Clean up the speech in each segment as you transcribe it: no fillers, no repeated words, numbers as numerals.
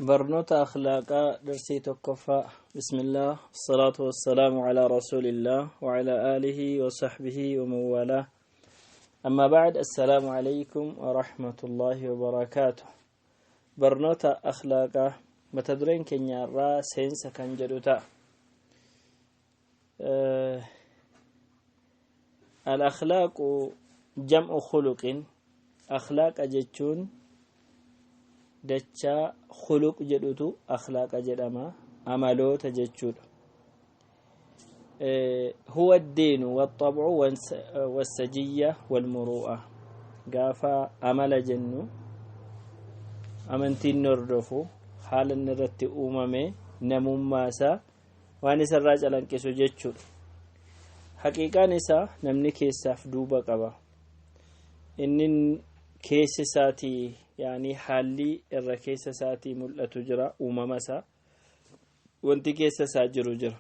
Barnoota akhlaaqaa darsii tokkoffaa. Bismillah, salaatu wassalaamu calaa rasuulillah wacalaa aalihi wasaxbihi waman waalaa. Amma bacd, assalaamu calaykum waraxmatullaahi wabarakaatuh. Barnoota akhlaaqaa, mata dureen keenya irraa seensa kan jedhu ta'a. الأخلاق جمع خلق. أخلاق jechuun dachaa خلق jedhutu akhlaaqa jedhama, amaloota jechuudha. هو الدين والطبع والسجية والمروءة. Gaafa amala jennu, amantiin hordofu, haala inni irratti uumame, namummaasaa waan isarraa calanqisu jechuudha. Haqiiqaan isaa namni keessaaf duuba qaba. Inni keessa isaatii, yaani haalli irra keessa isaatii mul'atu jira, uumama isaa, wanti keessa isaa jiru jira.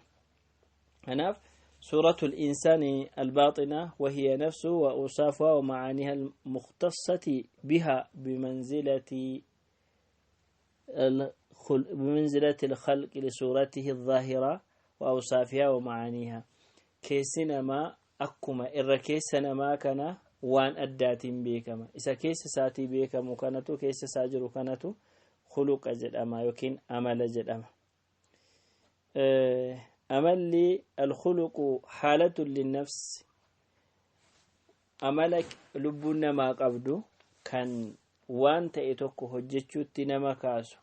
Kanaaf صورة الإنسان الباطنة، وهي نفسه وأوصافها ومعانيها المختصة بها بمنزلة الخلق لصورته الظاهرة وأوصافها ومعانيها. Keessi namaa akkuma irra keessa namaa kana waan addaatiin beekama. Isa keessa isaatii beekamu kanatu, keessa isaa jiru kanatu khuluqa jedhama yookiin amala jedhama. Amalli الخلق حالة للنفس. Amala lubbuun namaa qabdu kan waan ta'e tokko hojjechuutti nama kaasu,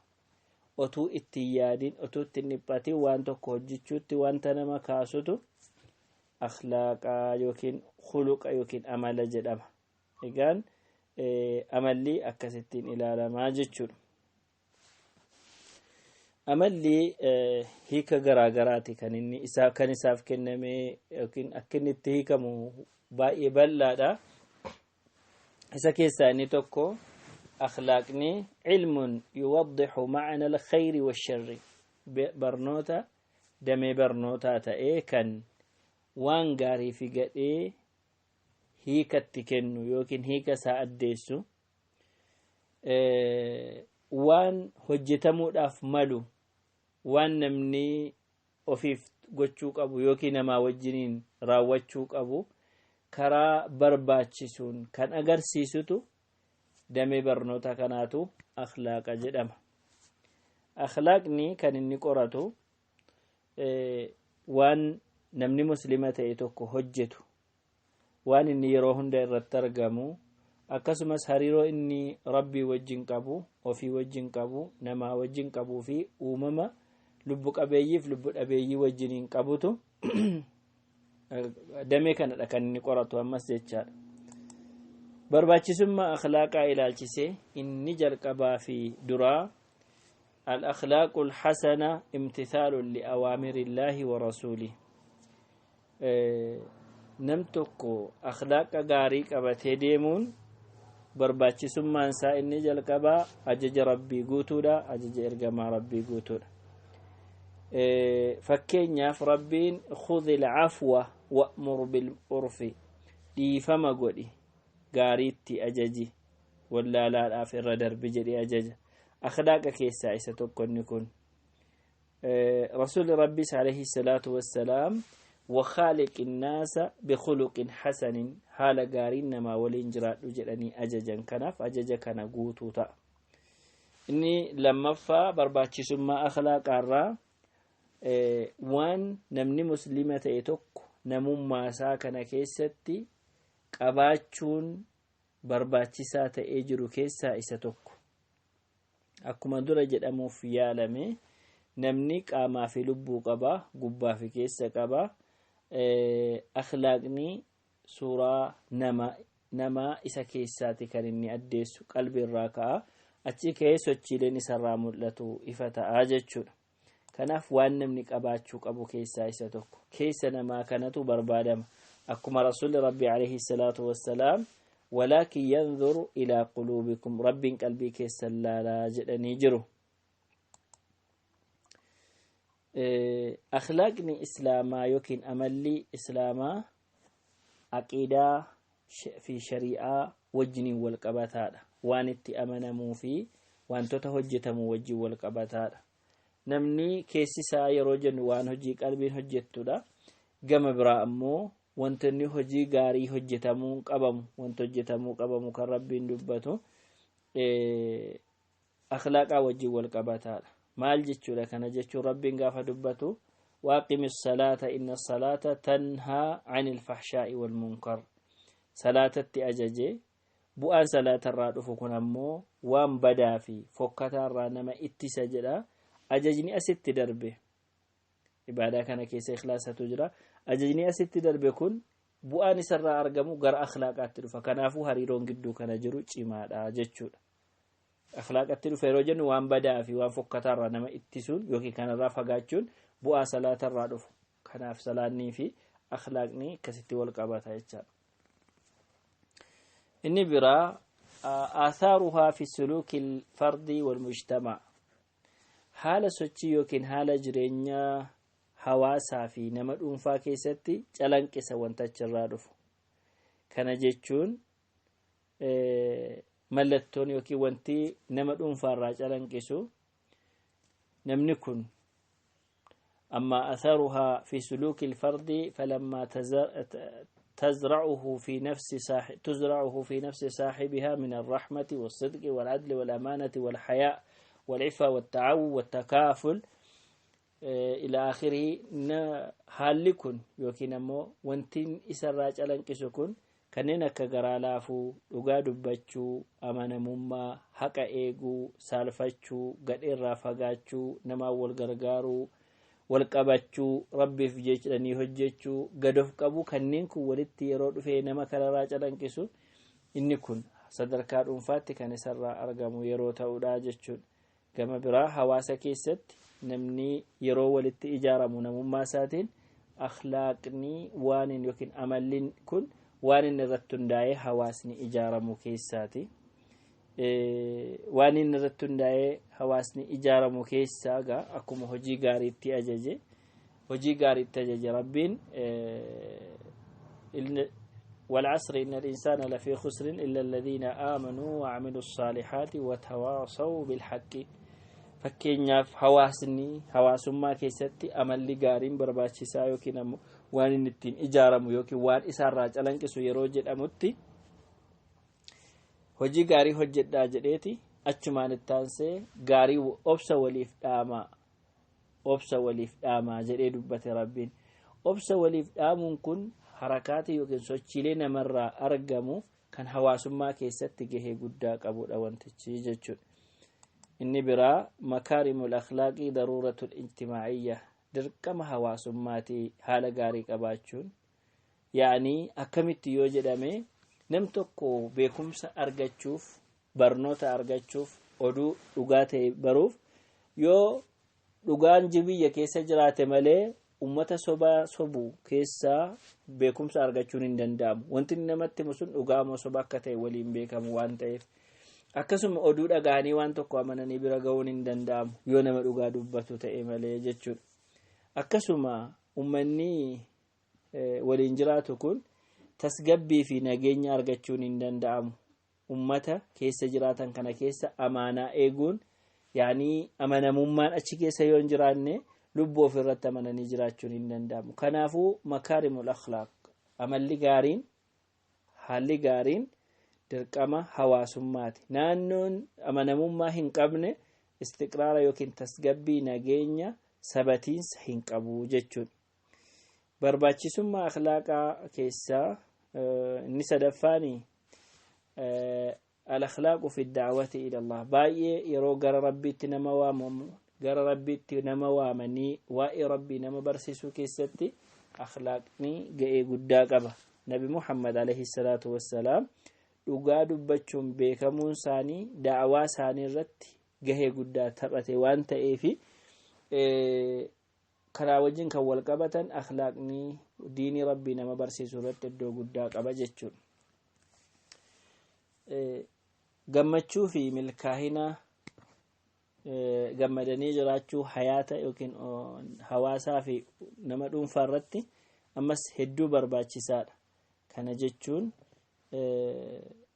otuu itti yaadin, otuu itti dhiphatin waan tokko hojjechuutti wanta nama kaasutu akhlaaqaa yookiin khuluqa yookiin amala jedhama. Egaan amalli akkasittiin ilaalamaa jechuudha. Amalli hiika garaagaraati kan inni isaa kan isaaf kenname, yookiin akka inni itti hiikamu baay'ee bal'aadha. Isa keessaa inni tokko, akhlaaqni علم يوضح معنى الخير والشر. Barnoota damee barnootaa ta'ee kan waan gaarii fi gadhee hiikatti kennu yookiin hiika isaa addeessu, waan hojjetamuudhaaf malu, waan namni ofiif gochuu qabu yookiin namaa wajjiniin raawwachuu qabu karaa barbaachisuun kan agarsiisutu damee barnoota kanaatu akhlaaqa jedhama. Akhlaaqni kan inni qoratu waan namni Muslima ta'e tokko hojjetu, waan inni yeroo hunda irratti argamu, akkasumas hariiroo inni Rabbii wajjin qabu, ofii wajjin qabu, namaa wajjin qabuu fi uumama lubbu qabeeyyiif lubbu dhabeeyyii wajjiniin qabutu damee kanadha kan inni qoratu ammas jechaadha. Barbaachisummaa akhlaaqaa ilaalchisee inni jalqabaa fi duraa, الأخلاق الحسنة امتثال لأوامر الله ورسوله. Nam tokko akhlaaqa gaarii qabatee deemuun barbaachisummaan isaa inni jalqabaa ajaja Rabbii guutuudha, ajaja ergamaa Rabbii guutuudha. Fakkeenyaaf, Rabbiin خذ العفو وأمر بالعرف, dhiifama godhi, gaariitti ajaji, wallaalaadhaaf irra darbi jedhe ajaja. Akhlaaqa keessaa isa tokko inni kun. Rasuulli Rabbiis عليه الصلاة والسلام وخالق الناس بخلق حسن, haala gaariin namaa waliin jiraadhu jedhanii ajajan. Kanaaf ajaja kana guutuu ta'a. Inni lammaffaa barbaachisummaa akhlaaqaarraa, waan namni Muslima ta'e tokko namummaa isaa kana keessatti qabaachuun barbaachisaa ta'ee jiru keessaa isa tokko. Akkuma dura jedhamuuf yaalame, namni qaamaa fi lubbuu qaba, gubbaa fi keessa qaba. Akhlaaqni suuraa namaa isa keessaati kan inni addeessu, qalbiirraa ka'a. Achi ka'ee sochiileen isarraa mul'atu ifa ta'aa jechuudha. Kanaaf waan namni qabaachuu qabu keessaa isa tokko. Keessa namaa kanatu barbaadama. Akkuma Rasuulli Rabbii عليه الصلاة والسلام ولكن ينظر إلى قلوبكم, Rabbiin qalbii keessan laalaa jedhanii jiru. Akhlaaqni Islaamaa yookiin amalli Islaamaa aqiidaa fi shari'aa wajjiniin wal qabataadha. Waan itti amanamuu fi Wantoota hojjetamu wajjin wal qabataadha. Namni keessi isaa yeroo jennu waan hojii qalbiin hojjettudha. Gama biraa ammoo wantoonni hojii gaarii hojjetamuu qabamu, wanta hojjetamuu qabamu kan Rabbiin dubbatu akhlaaqaa wajjin wal qabataadha. Maal jechuudha kana jechuun? Rabbiin gaafa dubbatu waaqimi salaata, inna salaata tanhaa anil fahshaa'i wal munkar, salaatatti ajaje. Bu'aan salaatarraa dhufu kun ammoo waan badaa fi fokkataarraa nama ittisa jedha. Ajajni asitti darbe, ibaadaa kana keessa ikhlaasatu jira. Ajajni asitti darbe kun bu'aan isarraa argamu gara akhlaaqaatti dhufa. Kanaafuu hariiroon gidduu kana jiru cimaadha jechuudha. Akhlaaqatti dhufa yeroo jennu waan badaa fi waan fokkataarraa nama ittisuun yookiin kanarraa fagaachuun bu'aa salaatarraa dhufu. Kanaaf salaannii fi akhlaaqni akkasitti wal qabata jechaadha. Inni biraa athaaruhaa fi suluuki alfardi walmujtamac, haala sochii yookiin haala jireenyaa hawaasaa fi nama dhuunfaa keessatti calanqisa wanta achirraa dhufu. Kana jechuun mallattoon yookiin wanti nama dhuunfaarraa calanqisu namni kun أما أثرها في سلوك الفرد فلما تزرعه في نفس صاحبها من الرحمة والصدق والعدل والأمانة والحياء والعفة والتعاون والتكافل إلى آخره. Haalli kun yookiin ammoo wantiin isarraa calanqisu kun kanneen akka garaa laafuu, dhugaa dubbachuu, amanamummaa, haqa eeguu, saalfachuu, gadheerraa fagaachuu, namaan wal gargaaruu, wal qabachuu, Rabbiif jedhanii hojjechuu, gad of qabu, kanneen kun walitti yeroo dhufee nama kanarraa calanqisu, inni kun sadarkaa dhuunfaatti kan isarraa argamu yeroo ta'udha jechuudha. Gama biraa hawaasa keessatti namni yeroo walitti ijaaramu namummaa isaatiin akhlaaqni waan yookiin amalli kun waan inni irratti hundaa'ee hawaasni ijaaramu keessaati. Waan inni irratti hundaa'ee hawaasni ijaaramu keessaa gaa akkuma hojii gaariitti ajaje Rabbiin, والعصر إن الإنسان لفي خسر إلا الذين آمنوا وعملوا الصالحات وتواصوا بالحق. Fakkeenyaaf, hawaasni hawaasummaa keessatti amalli gaariin barbaachisaa yookiin ammoo waan inni ittiin ijaaramu yookiin waan isaarraa calanqisu yeroo jedhamutti, hojii gaarii hojjedhaa jedheeti achumaan ittaansee gaarii obsa waliif dhaamaa, obsa waliif dhaamaa jedhee dubbate Rabbiin. Obsa waliif dhaamuun kun harakaatii yookiin sochiilee namarraa argamu kan hawaasummaa keessatti gahee guddaa qabudha wantichi jechuudha. Inni biraa makaarimul akhlaaqii daruuratul ijtimaaciyya, dirqama hawaasummaatii haala gaarii qabaachuun. Yaanii akkamitti yoo jedhame, nam tokko beekumsa argachuuf, barnoota argachuuf, oduu dhugaa ta'e baruuf yoo dhugaan biyya keessa jiraate malee ummata sobaa sobu keessaa beekumsa argachuun hin danda'amu. Wanti inni namatti himu sun dhugaa moo soba akka ta'e waliin beekamu waan ta'eef. Akkasuma oduu dhaga'anii waan tokko amananii bira ga'uun hin danda'amu yoo nama dhugaa dubbatu ta'e malee jechuudha. Akkasuma ummanni waliin jiraatu kun tasgabbii fi nageenya argachuun hin danda'amu. Ummata keessa jiraatan kana keessa amaanaa eeguun, yaanii amanamummaan achi keessa yoo hin jiraanne, lubbuu ofirratti amananii jiraachuun hin danda'amu. Kanaafuu makaarimul akhlaaq, amalli gaariin, haalli gaariin dirqama hawaasummaati. Naannoon amanamummaa hin qabne istiqraara yookiin tasgabbii, nageenya, sabatiinsa hin qabu jechuudha. Barbaachisummaa akhlaaqaa keessaa inni sadaffaani al-akhlaaqu fi da'wati ila Allah. Baay'ee yeroo gara Rabbiitti nama waamamu, gara Rabbiitti nama waamanii waa'ee Rabbii nama barsiisuu keessatti akhlaaqni ga'ee guddaa qaba. Nabi Muhammad alayhi salaatu wassalaam dhugaa dubbachuun beekamuun isaanii da'awaa isaanii irratti gahee guddaa taphate waan ta'eefi, karaa wajjin kan wal qabatan akhlaaqni diinii Rabbii nama barsiisuu irratti iddoo guddaa qaba jechuudha. Gammachuu fi milkaa'ina, gammadanii jiraachuu hayaata yookiin hawaasaa fi nama dhuunfaa irratti ammas hedduu barbaachisaadha. Kana jechuun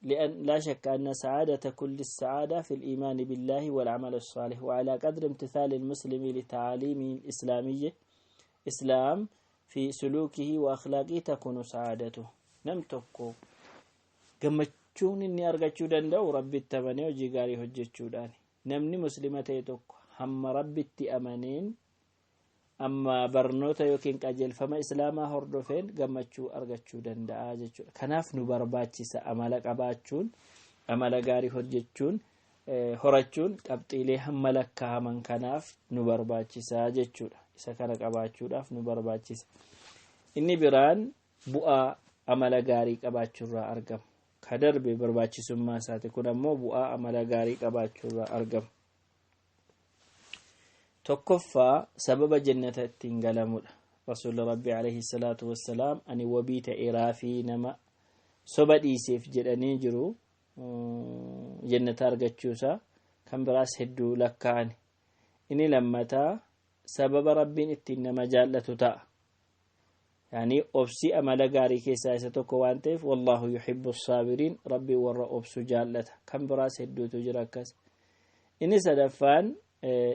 لأن لا شك أن سعادة كل السعادة في الإيمان بالله والعمل الصالح، وعلى قدر امتثال المسلم لتعاليم الإسلامية إسلام في سلوكه وأخلاقه تكون سعادته. Nam tokko gammachuun inni argachuu danda'u Rabbitti amanee hojii gaarii hojjechuudhaan. Namni muslima ta'e tokko hamma Rabbitti amaneen, amma barnoota yookiin qajeelfama islaamaa hordofeen gammachuu argachuu danda'a jechuudha. Kanaaf nu barbaachisa amala qabaachuun, amala gaarii hojjechuun, horachuun qabxiilee hamma lakkaa'aman kanaaf nu barbaachisa jechuudha. Isa kana qabaachuudhaaf nu barbaachisa. Inni biraan bu'aa amala gaarii qabaachuurraa argamu. Ka darbe barbaachisummaa isaati, kun ammoo bu'aa amala gaarii qabaachuurraa argamu. Tokkoffaa, sababa jannata ittiin galamudha. Rasuulli Rabbi alayhi salaatu wassalaam ani wabii ta'eeraa fi nama soba dhiiseef jedhanii jiru jannata argachuusaa. Kan biraas hedduu lakkaa'ani. Inni lammataa sababa Rabbiin ittiin nama jaallatu ta'a. Yani obsi amala gaarii keessaa isa tokko waan ta'eef, والله يحب الصابرين, Rabbiin warra obsu jaallata. Kan biraas hedduutu jira akkas. Inni sadaffaan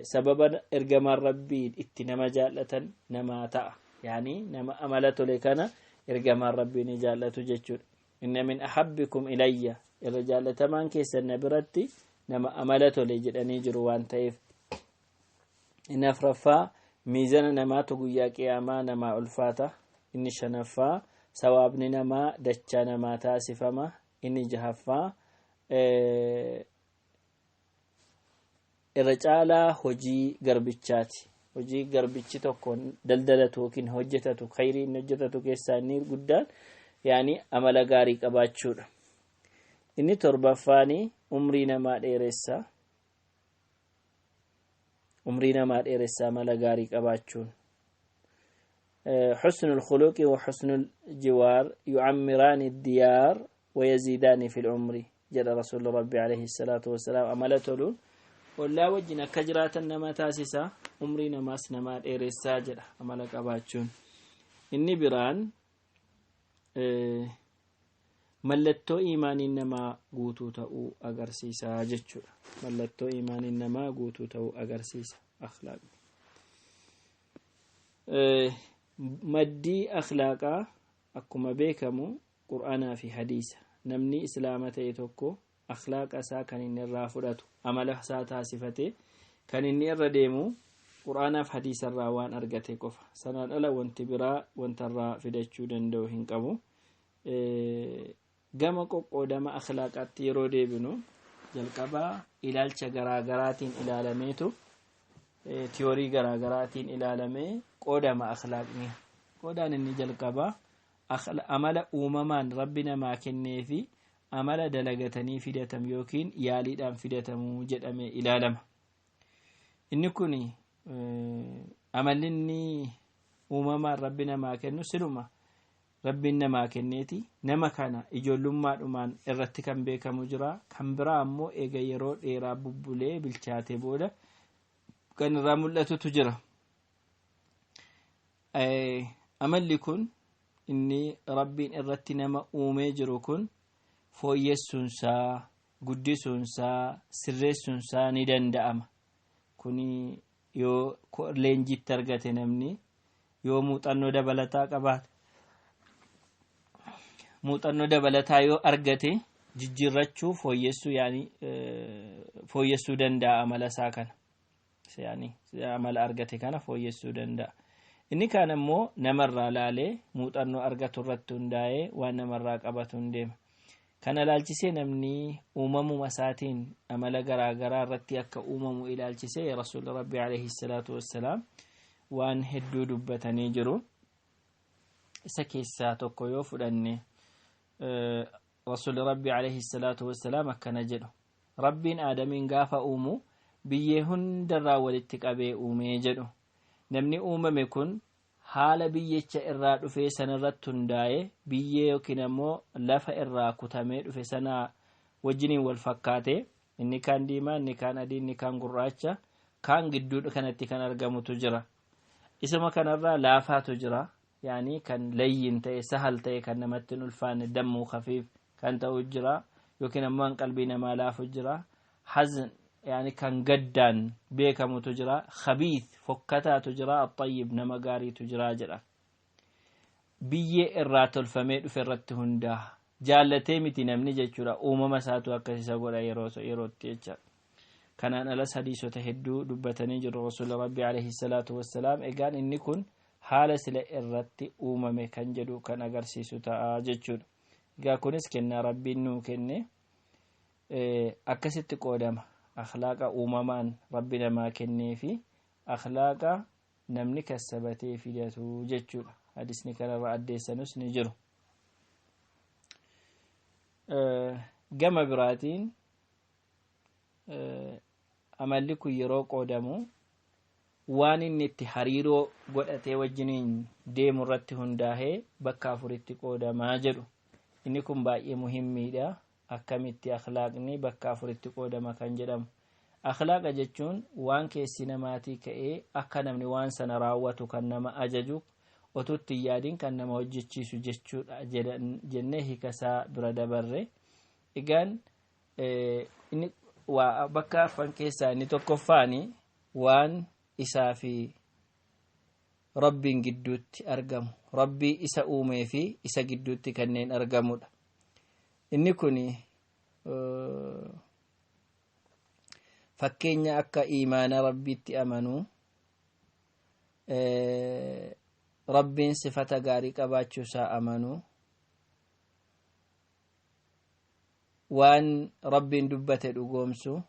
sababa ergamaan Rabbii itti nama jaallatan namaa ta'a. Yani nama amala tole kana ergamaan Rabbii ni jaallatu jechuudha. إن من أحبكم إلي, irra jaallatamaan keessan na biratti nama amala tole jedhanii jiru waan ta'eef. Inni afraffaa miizana namaatu guyyaa qiyaamaa namaa ulfaata. Inni shanaffaa sawaabni namaa dachaa namaa taasifama. Inni jahaffaa irra caalaa hojii garbichaati. Hojii garbichi tokko daldalatu yookiin hojjetatu, khayrii inni hojjetatu keessaa inni guddaan yaani amala gaarii qabaachuudha. Inni torbaffaani umrii namaa dheeressa. Umrii namaa dheeressa amala gaarii qabaachuun. حسن الخلق وحسن الجوار يعمران الديار ويزيدان في العمر jedha رسول ربي عليه الصلاة والسلام. Amala toluun ollaa wajjin akka jiraatan nama taasisa, umrii namaas namaa dheeressaa jedha amala qabaachuun. Inni biraan mallattoo imaaniin namaa guutuu ta'uu agarsiisa jechuudha. Mallattoo imaaniin namaa guutuu ta'uu agarsiisa akhlaaqni. Maddii akhlaaqaa akkuma beekamu Qur'aanaa fi hadiisa. Namni islaama ta'e tokko akhlaaqa isaa kan inni irraa fudhatu, amala isaa taasifate kan inni irra deemu, Qur'aanaaf hadiisa irraa waan argate qofa. Sanaan ala wanti biraa wanta irraa fidachuu danda'u hin qabu. Gama qoqqoodama akhlaaqaatti yeroo deebinu, jalqabaa ilaalcha garaagaraatiin ilaalameetu, tiyoorii garaagaraatiin ilaalamee qoodama akhlaaqni. Qoodaan inni jalqabaa amala uumamaan Rabbi namaa kennee fi amala dalagatanii fidatam yookiin yaaliidhaan fidatamuu jedhamee ilaalama. Inni kun amalli inni uumamaan Rabbi namaa kennu siluma Rabbiin namaa kenneeti. Nama kana ijoollummaadhumaan irratti kan beekamu jira. Kan biraa ammoo eega yeroo dheeraa bubbulee bilchaate booda kan irraa mul'atutu jira. Amalli kun inni Rabbiin irratti nama uumee jiru kun fooyyessuunsaa, guddisuunsaa, sirreessuunsaa ni danda'ama. Kuni yoo leenjitti argate, namni yoo muuxannoo dabalataa qabaate, muuxannoo dabalataa yoo argate, jijjiirrachuu, fooyyessuu, yaani fooyyessuu danda'a amala isaa kana, yaani amala argate kana fooyyessuu danda'a. Inni kaan ammoo namarraa laalee muuxannoo argatu irratti hundaa'ee waan namarraa qabatu hin deema. Kana ilaalchisee namni uumamuma isaatiin amala garaagaraa irratti akka uumamu ilaalchisee Rasuulli Rabbi alayhi salaatu wassalaam waan hedduu dubbatanii jiru. Isa keessaa tokko yoo fudhanne, Rasuulli Rabbi alayhi salaatu wassalaam akkana jedhu: Rabbiin Aadamiin gaafa uumu biyyee hundarraa walitti qabee uumee jedhu. Namni uumame kun haala biyyicha irraa dhufee sanarratti hundaa'ee biyyee yookiin ammoo lafa irraa kutamee dhufe sana wajjiniin wal fakkaate, inni kaan diimaa, inni kaan adii, inni kaan gurraacha, kaan gidduu kanatti kan argamutu jira. Isuma kanarraa laafaatu jira, yaani kan layyin ta'e, sahal ta'e, kan namatti hin ulfaanne, دمه خفيف kan ta'u jira. Yookiin ammoo kan qalbii namaa laafu jira. Hazn yani kan gaddaan beekamutu jira. Khabiith fokkataatu jira. Axayyib nama gaariitu jira jedha. Biyyee irraa tolfamee dhufe irratti hundaa'a. Jaallatee miti namni jechuudha. Uumama isaatu akkas isa godha yerootti jecha. Kanaan alas hadiisota hedduu dubbatanii jiru Rasuula Rabbi alayhi salaatu wassalaam. Egaan inni kun haala sila irratti uumame kan jedhu kan agarsiisu ta'a jechuudha. Egaa kunis kennaa Rabbiin nuu kenne akkasitti qoodama. Akhlaaqa uumamaan Rabbi namaa kennee fi akhlaaqa namni kassabatee fidatu jechuudha. Hadisni kanarra addeessanus ni jiru. Gama biraatiin amalli kun yeroo qoodamu waan inni itti hariiroo godhatee wajjiniin deemu irratti hundaa'ee bakka afuritti qoodamaa jedhu. Inni kun baay'ee muhimmiidha. Akkamitti akhlaaqni bakka afuritti qoodama kan jedhamu. Akhlaaqa jechuun waan keessi namaatii ka'ee akka namni waan sana raawwatu kan nama ajaju, otutti hin yaadin kan nama hojjechiisu jechuudha jennee hiikasaa bira dabarre. Egaan inni waa bakka afran keessaa inni tokkoffaani waan isaa fi Rabbiin gidduutti argamu, Rabbii isa uumee fi isa gidduutti kanneen argamudha. Inni kun fakkeenya akka iimaana Rabbiitti amanuu, Rabbiin sifata gaarii qabaachuu isaa amanuu, waan Rabbiin dubbate dhugoomsu,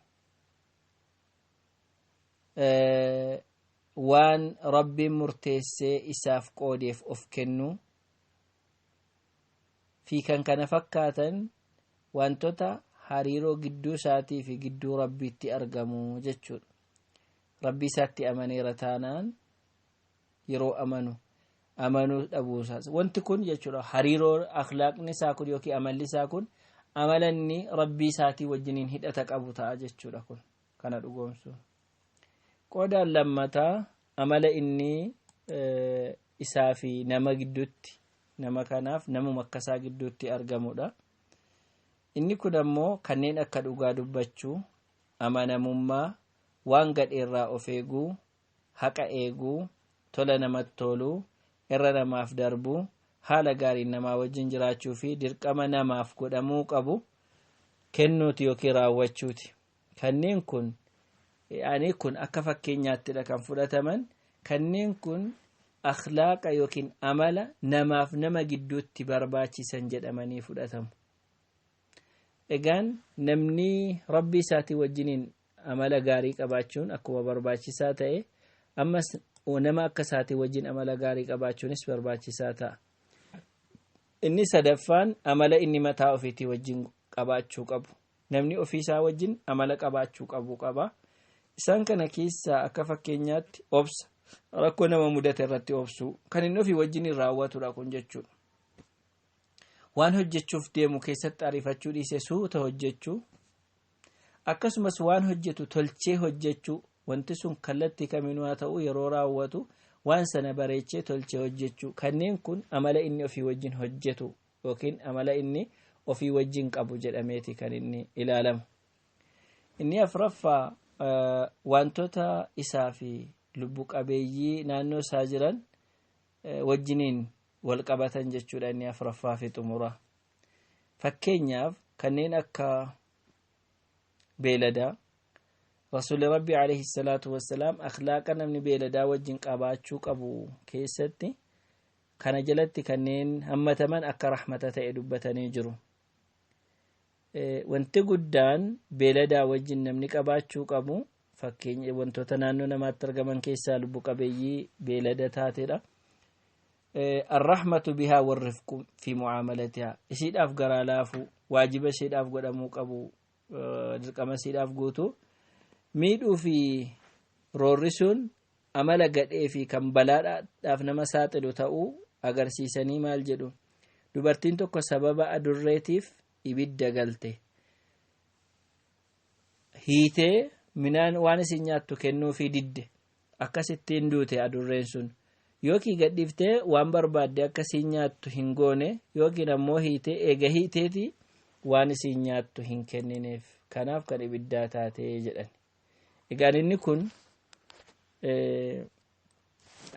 waan Rabbiin murteessee isaaf qoodeef of kennu fi kan kana fakkaatan, wantoota hariiroo gidduu isaatii fi gidduu Rabbiitti argamu jechuudha. Rabbii isaatti amaneera taanaan yeroo amanu amanuu dhabuu isaas wanti kun jechuudha. Hariiroo akhlaaqni isaa kun yookiin amalli isaa kun amala inni Rabbii isaatii wajjiniin hidhata qabu ta'a jechuudha kun kana dhugoomsu. Qoodaan lammataa amala inni isaa fi nama gidduutti, nama kanaaf namuma akkasaa gidduutti argamudha. Inni kun ammoo kanneen akka dhugaa dubbachuu, amanamummaa, waan gadheerraa of eeguu, haqa eeguu, tola namatti toluu, irra namaaf darbuu, haala gaariin namaa wajjin jiraachuu fi dirqama namaaf godhamuu qabu kennuuti yookiin raawwachuuti. Kanneen kun ani kun akka fakkeenyaattidha kan fudhataman. Kanneen kun akhlaaqa yookiin amala namaaf nama gidduutti barbaachisan jedhamanii fudhatamu. Egaan namni Rabbii isaatii wajjiniin amala gaarii qabaachuun akkuma barbaachisaa ta'e, ammas nama akka isaatii wajjin amala gaarii qabaachuunis barbaachisaa ta'a. Inni sadaffaan amala inni mataa ofiitii wajjin qabaachuu qabu. Namni ofiisaa wajjin amala qabaachuu qabu qaba. Isaan kana keessaa akka fakkeenyaatti obsa, rakkoo nama mudate irratti obsuu, kan inni ofii wajjin raawwatudha kun jechuudha. Waan hojjechuuf deemu keessatti ariifachuu dhiise suuta hojjechuu, akkasumas waan hojjetu tolchee hojjechuu, wanti sun kallattii kamiinuu haa ta'u yeroo raawwatu waan sana bareechee tolchee hojjechuu, kanneen kun amala inni ofii wajjin hojjetu yookiin amala inni ofii wajjin qabu jedhameeti kan inni ilaalamu. Inni afraffaa wantoota isaa fi lubbu qabeeyyii naannoo isaa jiran wajjiniin wal qabatan jechuudha inni afraffaa fi xumura. Fakkeenyaaf kanneen akka beeladaa, Rasuulli Rabbi alayhi salaatu wassalaam akhlaaqa namni beeladaa wajjin qabaachuu qabu keessatti kana jalatti kanneen hammataman akka rahmata ta'e dubbatanii jiru. Wanti guddaan beeladaa wajjin namni qabaachuu qabu, fakkeenya wantoota naannoo namaatti argaman keessaa lubbu qabeeyyii beelada taateedha. Arrahmatu bihaa warrifqu fi mucaamalatihaa, isiidhaaf garaa laafuu, waajiba isheedhaaf godhamuu qabu, dirqama isiidhaaf guutuu, miidhuu fi roorrisuun amala gadhee fi kan balaadhaaf nama saaxilu ta'uu agarsiisanii maal jedhu? Dubartiin tokko sababa adurreetiif ibidda galte. Hiitee minaan waan isin nyaattu kennuufii didde. Akkasittiin duute adurreen sun. Yookiin gadhiiftee waan barbaadde akkasiin nyaattu hin goone, yookiin ammoo hiitee eega hiiteeti Waan isiin nyaattu hin kennineef, kanaaf kan ibiddaa taatee jedhan. Egaan inni kun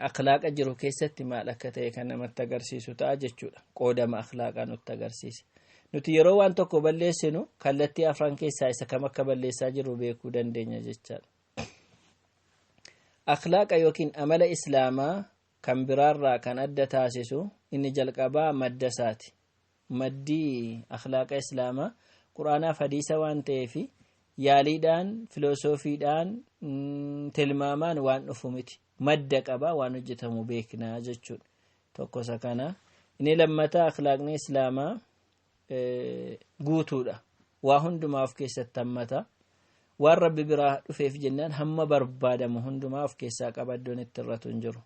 akhlaaqa jiru keessatti maal akka ta'e kan namatti agarsiisu ta'a jechuudha. Qoodama akhlaaqaa nutti agarsiisa. Nuti yeroo waan tokko balleessinu kallattii afran keessaa isa kam akka balleessaa jirru beekuu dandeenya jechaadha. Akhlaaqa yookiin amala islaamaa kan biraarraa kan adda taasisu inni jalqabaa madda isaati. Maddii akhlaaqa islaamaa quraanaaf hadiisa waan ta'eef yaaliidhaan, filosoofiidhaan, tilmaamaan waan dhufu miti. Madda qaba, waan hojjetamu beeknaa jechuudha. Tokko isa kana. Inni lammataa akhlaaqni islaamaa guutuudha. Waa hundumaa of keessatti hammata. Waan rabbi biraa dhufeef jennaan hamma barbaadamu hundumaa of keessaa qaba, iddoon itti irratu hin jiru.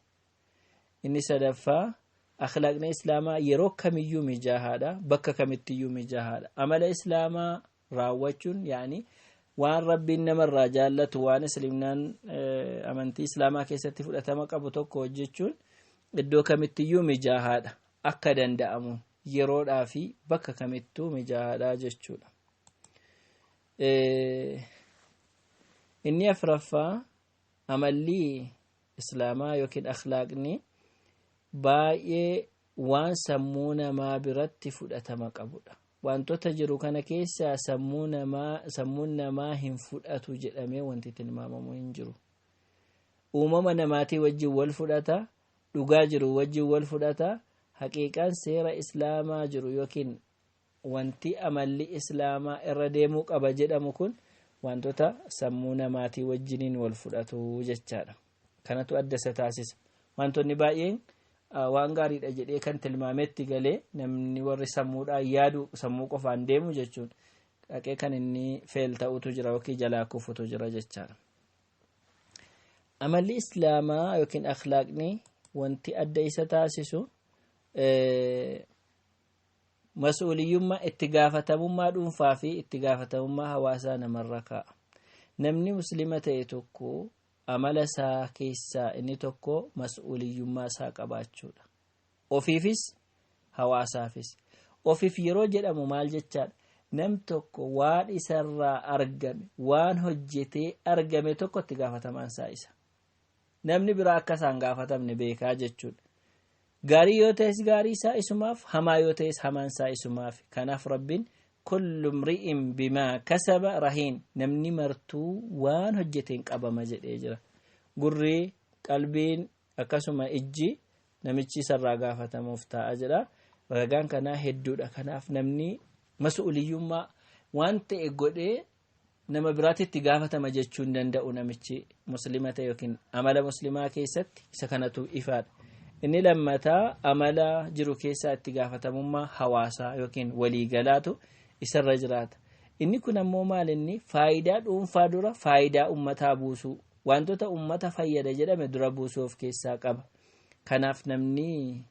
Inni sadaffaa akhlaaqni islaamaa yeroo kamiyyuu mijaahaadha, bakka kamittiyyuu mijaahaadha. Amala islaamaa raawwachuun, yaani waan rabbiin namarraa jaallatu, waan islimnaan amantii islaamaa keessatti fudhatama qabu tokko hojjechuun iddoo kamittiyyuu mijaahaadha, akka danda'amu yeroodhaa fi bakka kamittuu mijaahaadha jechuudha. Inni afraffaa amalli islaamaa yookiin akhlaaqni baay'ee waan sammuu namaa biratti fudhatama qabudha. Wantoota jiru kana keessaa sammuun namaa hin fudhatu jedhamee wanti tilmaamamu hin jiru. Uumama namaatii wajjin wal fudhata, dhugaa jiru wajjin wal fudhata, haqiiqaan seera islaamaa jiru yookiin wanti amalli islaamaa irra deemuu qaba jedhamu kun wantoota sammuu namaatii wajjiniin wal fudhatu jechaadha. Kanatu adda isa taasisa. Wantoonni baay'een waan gaariidha jedhee kan tilmaametti galee namni warri sammuudhaan yaadu sammuu qofaan deemu jechuun dhaqee kan inni feel ta'utu jira yookiin jalaa kufutu jira jechaadha. Amalli islaamaa yookiin akhlaaqni wanti adda isa taasisu mas'uuliyyummaa, itti gaafatamummaa dhuunfaa fi itti gaafatamummaa hawaasaa namarra kaa'a. Namni muslima ta'e tokko amala isaa keessaa inni tokko mas'uuliyyummaa isaa qabaachuudha. Ofiifis hawaasaafis. Ofiif yeroo jedhamu maal jechaadha? Nam tokko waan isarraa argame, waan hojjetee argame tokko itti gaafatamaan isaa isa. Namni biraa akka isaan gaafatamne beekaa jechuudha. Gaarii yoo ta'es gaarii isaa isumaaf, hamaa yoo ta'es hamaan isaa isumaaf. Kanaaf Rabbiin kullu mri'in bimaa kasaba rahiin, namni martuu waan hojjeteen qabama jedhee jira. Gurri, qalbiin, akkasuma ijji namichi isarraa gaafatamuuf ta'a jedha. Ragaan kanaa hedduudha. Kanaaf namni mas'uuliyyummaa waan ta'e godhee nama biraatti itti gaafatama jechuu hin danda'u namichi muslima ta'e yookiin amala muslimaa keessatti isa kanatu ifaadha. Inni lammataa amala jiru keessaa itti gaafatamummaa hawaasaa yookiin waliigalaatu isarra jiraata. Inni kun ammoo maal inni faayidaa dhuunfaa dura faayidaa ummataa buusuu, wantoota ummata fayyada jedhame dura buusuu of keessaa qaba. Kanaaf namni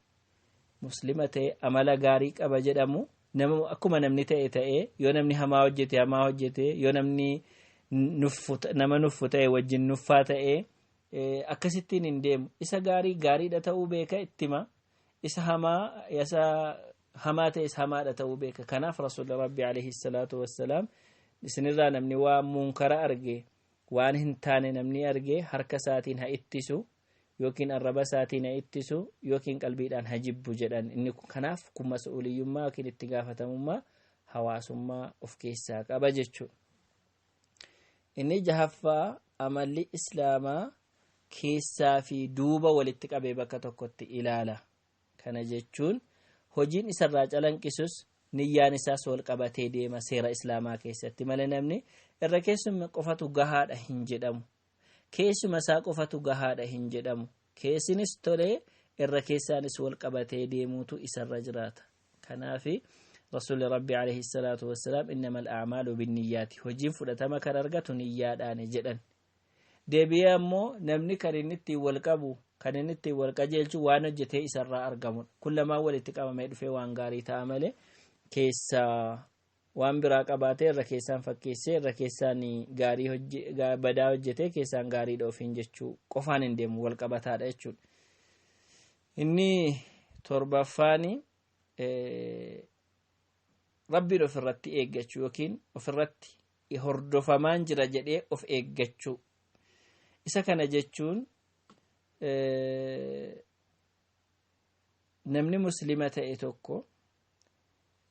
muslima ta'e amala gaarii qaba jedhamu nama akkuma namni ta'e ta'ee, yoo namni hamaa hojjete hamaa hojjete, yoo namni nama nuffu ta'e wajjin nuffaa ta'e akkasittiin hin deemu. Isa gaarii gaariidha ta'uu beeka ittima, isa hamaa isa hamaa ta'es hamaadha ta'uu beeka. Kanaaf rasuulli rabbi alayhi salaatu wassalaam isinirraa namni waan munkara arge, waan hin taane namni arge, harka isaatiin haa ittisu yookiin arraba isaatiin haa ittisu yookiin qalbiidhaan haa jibbu jedhan. Inni kanaaf kun mas'uuliyyummaa yookiin itti gaafatamummaa hawaasummaa of keessaa qaba jechuudha. Inni jahaffaa amalli islaamaa keessaa fi duuba walitti qabee bakka tokkotti ilaala. Kana jechuun hojiin isarraa calanqisus niyyaan isaas wal qabatee deema seera islaamaa keessatti malee namni irra keessuma qofatu gahaadha hin jedhamu. Keessuma isaa qofatu gahaadha hin jedhamu. Keessinis tolee irra keessaanis wal qabatee deemuutu isarra jiraata. Kanaafi rasuulli rabbi alayhi salaatu wassalaam innamal a'maalu binniyyaati, hojiin fudhatama kan argatu niyyaadhaani jedhan. Deebi'ee ammoo namni kan inni ittiin wal qabu, kan inni ittiin wal qajeelchu waan hojjetee isarraa argamudha. Kun lamaan walitti qabamee dhufee waan gaarii ta'a malee keessaa waan biraa qabaatee irra keessaan fakkeessee irra keessaan gaarii badaa hojjetee keessaan gaariidha ofiin jechuu qofaan hin deemu, wal qabataadha jechuudha. Inni torbaffaani Rabbiin ofirratti eeggachuu yookiin ofirratti hordofamaan jira jedhee of eeggachuu. Isa kana jechuun namni muslima ta'e tokko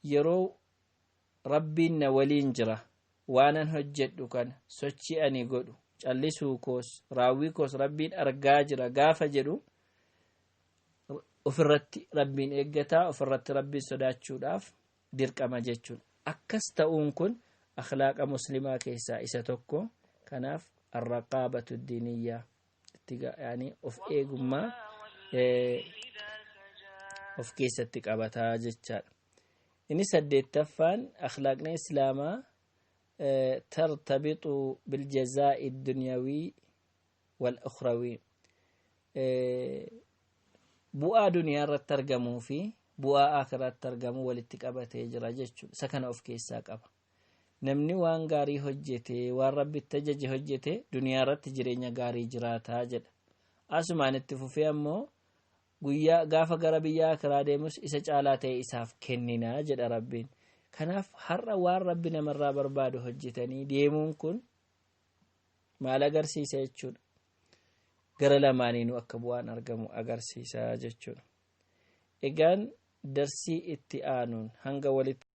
yeroo Rabbiin na waliin jira, waanan hojjedhu kana, sochii ani godhu, callisuu koos, raawwii koos Rabbiin argaa jira gaafa jedhu, ofirratti Rabbiin eeggataa, ofirratti Rabbiin sodaachuudhaaf dirqama jechuudha. Akkas ta'uun kun akhlaaqa muslimaa keessaa isa tokko. Kanaaf arraqaabatu diiniyyaa itti, yaani of eegummaa of keessatti qabataa jechaadha. Inni saddeettaffaan, akhlaaqni islaamaa tartabitu biljazaa'i dunyawii wal ukhrawii, bu'aa duniyaa irratti argamuu fi bu'aa akiraatti argamuu walitti qabatee jira jechuudha. Isa kana of keessaa qaba. Namni waan gaarii hojjete, waan Rabbitti ajaje hojjete, duniyaa irratti jireenya gaarii jiraataa jedha. Asumaan itti fufee ammoo guyyaa gaafa gara biyya akiraa deemus isa caalaa ta'e isaaf kenninaa jedha Rabbiin. Kanaaf har'a waan Rabbi namarraa barbaadu hojjetanii deemuun kun maal agarsiisa jechuudha? Gara lamaaniinuu akka bu'aan argamu agarsiisa jechuudha. Egaan darsii itti aanuun hanga walitti